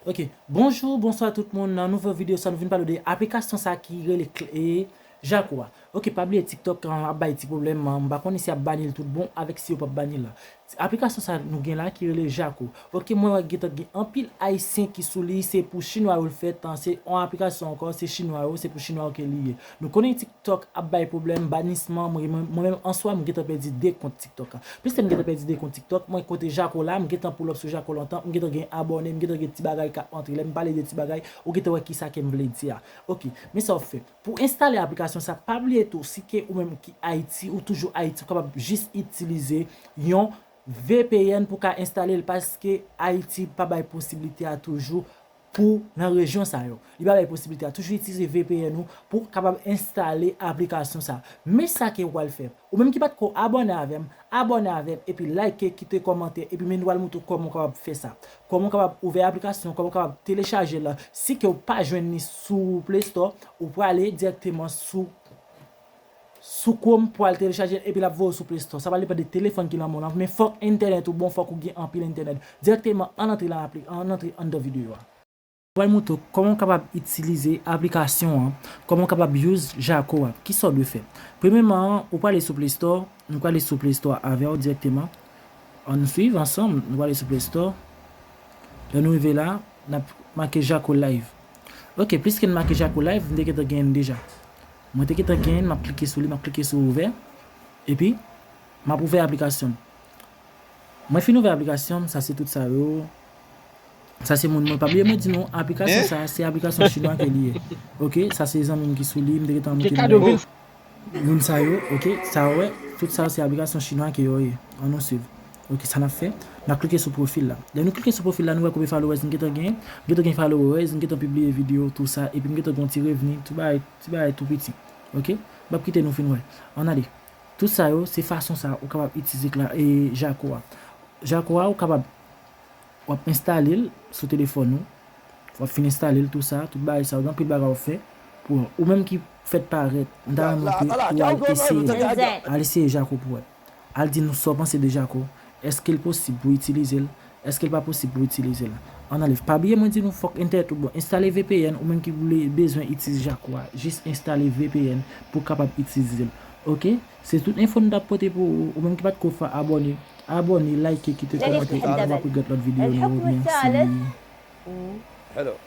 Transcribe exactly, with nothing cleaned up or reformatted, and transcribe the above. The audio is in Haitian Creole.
Ok, bonjou, bonswa tout moun. Nan nouvo videyo sa, nou vin pale de aplikasyon sa ki rele Cl- e, Jako a. Ok, pa bliye TikTok an ap bay ti pwoblèm, an, m pa konnen si y ap bani l tout bon avèk si yo p ap bani l la. Aplikasyon sa nou gen la ki rele Jako. Ok, mwen wè gentan gen anpil Ayisyen ki sou li, se pou Chinwa yo l fèt, an, se yon aplikasyon ankò, se Chinwa yo, se pou Chinwa yo ke li ye. Nou konnen TikTok ap bay pwoblèm, banisman, mwen, mwen, mwen menm an swa, m gentan pèdi de kont TikTok. Piske m gentan pèdi de kont TikTok, mwen kote Jako la, m gentan pull up sou Jako lontan, m gentan gen abòne, m gentan gen ti bagay k ap antre. Lè m pale de ti bagay, ou gentan wè kisa ke m vle di a. Ok, men sa w ap fè. Pou enstale aplikasyon sa, pa bliye tou, si ke ou menm ki Ayiti, ou toujou Ayiti, ou kapab jis itilize yon V P N pou ka enstale l, paske Ayiti pa bay posiblite a toujou pou nan rejyon sa yo. Li pa bay posiblite a. Toujou itilize V P N ou pou kapab enstale aplikasyon sa. Men sa ke w pral fè. Ou menm ki pa t ko abòne avè m, abòne avè m, epi like, kite kòmantè, epi men nou pral montre w kòman w kapab fè sa. Kòman w kapab ouvè aplikasyon, kòman w kapab telechaje l. Si ke w pa jwenn li sou Play Store, ou prale dirèkteman sou sou Chrome pou al telechaje l, epi l ap voye w sou Play Store. Sa pral depann de telefòn ki nan men w lan, men fòk entènèt ou bon, fòk ou gen anpil entènèt. Dirèkteman, ann antre nan apli-, ann antre anndan videyo a. Mwen pral montre w kòman w kapab itilize aplikasyon an, kòman w kapab use Jako a. Kisa w dwe fè? Premyèman, ou prale sou Play Store, nou prale sou Play Store avè w dirèkteman. Ann swiv ansanm, nou prale sou Play Store. Lè nou rive la, n ap make Jako Live. Ok, pliske n make Jako Live, m te gentan genyen l deja. Mwen te gentan genyen l, m ap klike sou li, m ap klike sou ouvè. Epi, m ap ouvè aplikasyon m. Mwen fin ouvè aplikasyon m, sa se tout sa yo. Sa se moun mwen. Pa bliye mwen di nou, aplikasyon sa, se aplikasyon chinwa ke li ye. Ok, sa se zanmi m ki sou li, m te gentan montre nou. Moun sa yo, ok, sa yo wè, tout sa yo se aplikasyon chinwa ke yo ye. Ann nou swiv. Ok, sa n ap fè, n ap klike sou pwofil la. Lè nou klike sou pwofil la, nou wè konbyen followers m gentan genyen. M gentan gen followers, m gentan pibliye videyo, tou sa, epi m gentan gen yon ti revni, ti bagay, ti bagay tou piti. Ok, m ap kite nou fin wè. Ann ale. Tout sa yo, se fason sa ou kapab itilize kla-, e, Jako a. Jako a, ou kapab, w ap enstale l sou telefòn ou. W ap fin enstale l, tou sa, tout bagay sa yo, gen anpil bagay w ap fè. Pou ou menm ki fèt parèt, m ta renmen ke ou al eseye, al eseye Jako pou wè. Al di nou sa w panse de Jako. Èske l posib pou itilize l? Èske l pa posib pou itilize l? Ann ale. Pa bliye mwen di nou fòk entènèt ou bon. Enstale V P N, ou menm ki vle bezwen itilize Jako a. Jis enstale V P N pou w kapab itilize l. Ok? Se tout enfo nou t ap pote pou ou. Ou menm ki pa t ko fè abòne, abòne, like, kite kòmantè, epi nou ap regèt lòt videyo nou yo. Mèsi. Hello.